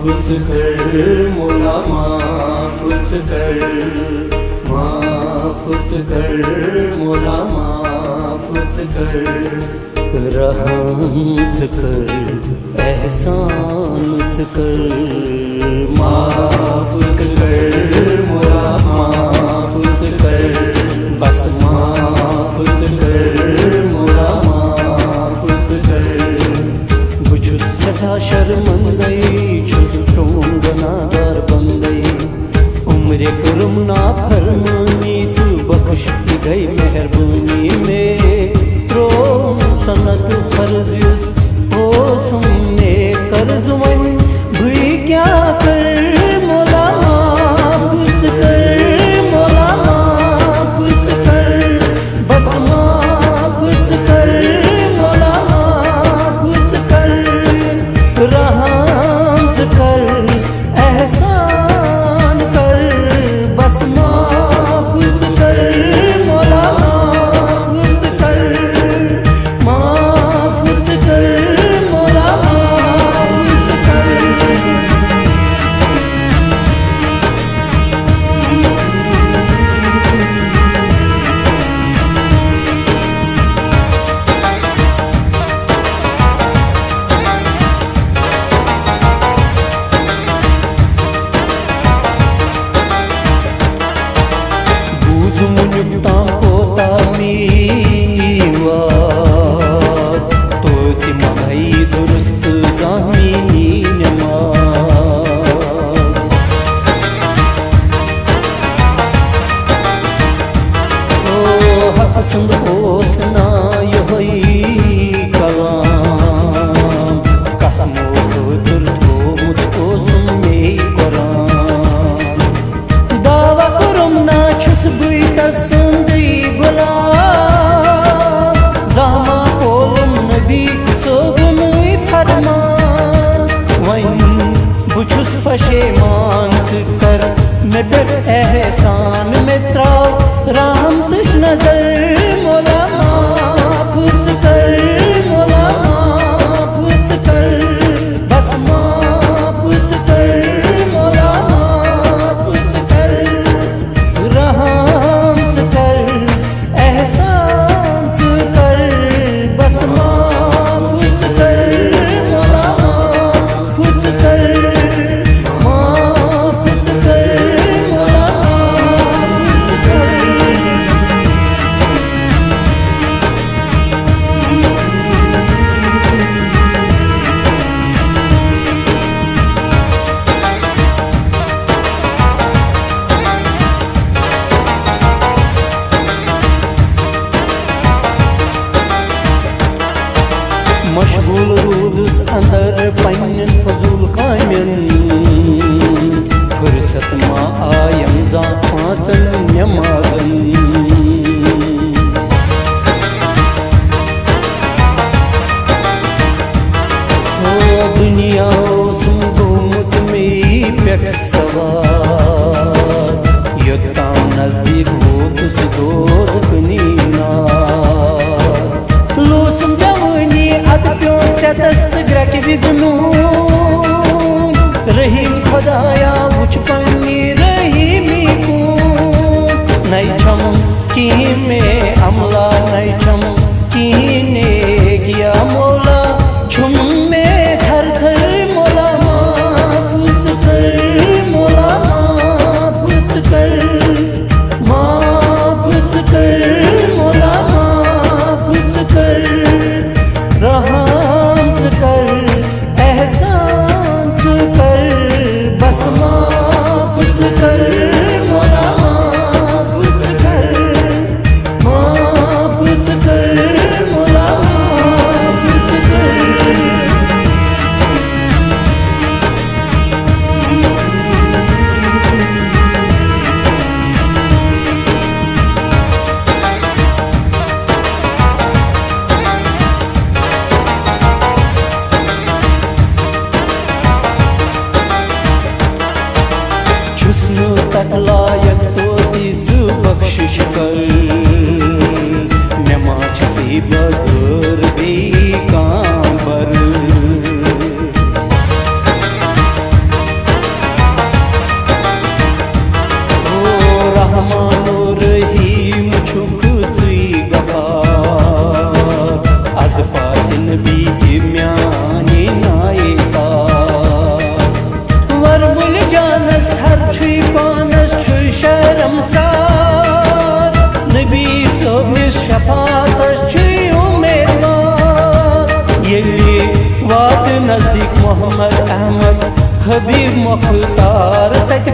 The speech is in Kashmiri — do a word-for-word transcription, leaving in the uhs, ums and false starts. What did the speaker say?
ژٕ کر مولا معاف، ژٕ کر معاف، ژٕ کر مولا معاف، ژٕ کر رحم، ژٕ کر احسان، ژٕ کر معاف، ژٕ کر مولا معاف، ژٕ کر بس معاف، ژٕ کر مولا معاف، ژٕ کر۔ بہٕ چھُس سٮ۪ٹھاہ شرمندے، چھُس پرٛون گناہگار بندے۔ عمرِ کٔرٕم نافرمٲنی، ژٕ بخش، یہِ گٔے مہربٲنی۔ مےٚ ترٛووُم سنت فرض یُس اوسُم مےٚ قرض، وۄنۍ بہٕ کیٛاہ کرٕ؟ مولا معاف ژٕ کر، مولا معاف ژٕ کر، بس معاف ژٕ کر، مولا معاف ژٕ کر، رحم ژٕ کر، احسان کر، بس معاف ژٕ کر، مولا معاف ژٕ کر، معاف ژٕ کر، مولا معاف ژٕ کر۔ بوٗزُم وُنیُک تام کوتاہ مےٚ واز، توتہِ مہ گٔیی درست زانٛہہ میٛٲنی نٮ۪ماز۔ او حق سُنٛد اوس نا یِہوٚے کلام، قسمو خٲطرٕ تھوٚومُت اوسُم مے قرآن۔ دعویٰ کوٚرُم نا چھُس بٕے تسُنٛدٕے غلام، زانٛہہ ما پولُم نبی صٲبُنٕے فرمان۔ وۄنۍ بہٕ چھُس پشیمان، ژٕ کر مےٚ پٮ۪ٹھ احسان، مےٚ ترٛاو رحمتٕچ نظر۔ مولا معاف ژٕ کر، مولا معاف ژٕ کر، بس معاف ژٕ کر، مولا معاف ژٕ کر، رحم ژٕ کر، احسان ژٕ کر، بس معاف ژٕ کر، مولا معاف ژٕ کر، معاف ژٕ کر، مولا معاف ژٕ کر۔ مشغول روٗدُس اندر پننٮ۪ن فضوٗل کامٮ۪ن، فرصت ما آیم زانٛہہ پانٛژن نٮ۪مازن۔ او دُنیا اوسُم گوٚمُت مے پٮ۪ٹھ سوار، یوٚتام نزدیٖک ووتُس دوزخ نار۔ لوٗسُم جوٲنی، اَدٕ پیوٚو ژٮ۪تس گرٛٮ۪کہِ وِزِ نوٗن۔ رحیٖم خۄدایا، وٕچھ پننہِ رحیٖمی کُن۔ نَے چھَم کِہیٖنۍ مے عملا، نَے چھَم کِہیٖنۍ نیک یا مولا، چھُم مے تھر تھر۔ مولا معاف ژٕ کر، مولا معاف ژٕ کر، معاف ژٕ کر، مولا معاف ژٕ کر، رحم ژٕ کر، احسان ژٕ کر، بس معاف ژٕ کر، مولا معاف ژٕ کر، معاف ژٕ کر، مولا معاف ژٕ کر۔ چھُس نہٕ تتھ لایق توتہِ ژٕ بخشش کر، مےٚ ما چھِ ژےٚ بغٲر بیٚیہِ کانٛہہ بر۔ حبیب مختار تتہِ